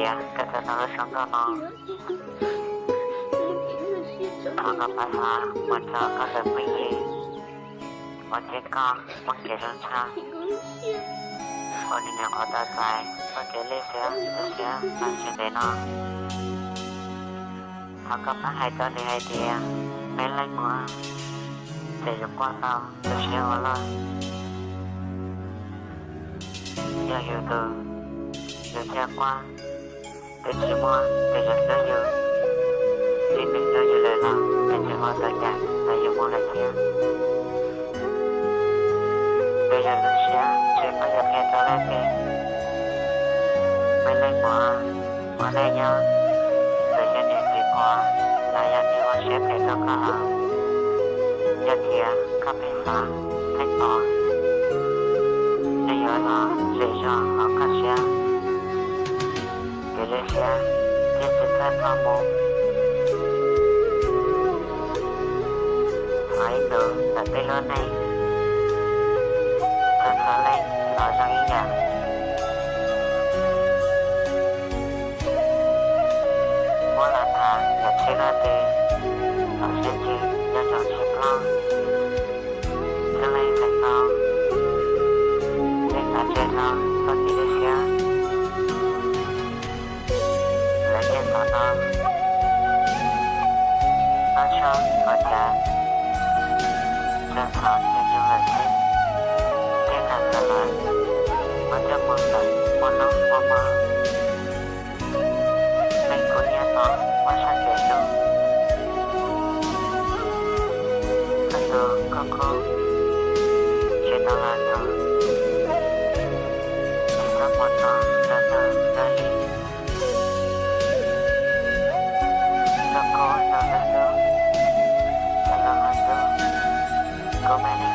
Tias koj txog tau lub suab nkauj no, thov koj pab xav mus rau koj tus phooj ywg uas thiab koj muaj kev zoo tshaj, ua nws nyuam qhuav tau txais txoj kev lej siab tu siab tag nrho ntev no. Thov koj pab hais rau nws hais tias, me leej muam, ces yus quaj tau tu siab ua luaj. Yog yus tus, yus thiaj quaj, twb tsis muaj tus yuav hlub yus, tib neeg hlub yus lawm los nws tseem ua tau cas rau yus mus lawm thiab. Twb yog lub siab ntshe koj yuav qhia rau leej twg. Me leej muam, ua neej nyob, txawm yog niam txiv quav los yog niam ua siab phem rau koj los, yog tias koj pheej xav pheej pom, nws yuav los zem zog hauv koj siab, kev lwj siab thiaj tsis txawj ploj mus. Thov ib ntus ntawm peb lub neej, txhua txhua leej los zoo ib yam. Muab los tham yam tsheb luaj twg los siab ntsws nco ntsoov tsis ploj. Txhua leej feem ntau, leej xav tseg rau txoj kev lwj siab, lawv thiaj xav no, noj tshuaj haus cawv, tso xov nyob nyoog lawm xwb, thiaj kam xav lawv, muaj coj mus ntawm muaj hnub muaj hmo. Leej kuv niaj hnub muaj sab kev hlub, koj tus koj qub, tsis tau los txog, tsis txhob muaj hnov rau tug dawb li. Koj qub tau dawb hlub, txawm los ho hlub, kuv me leej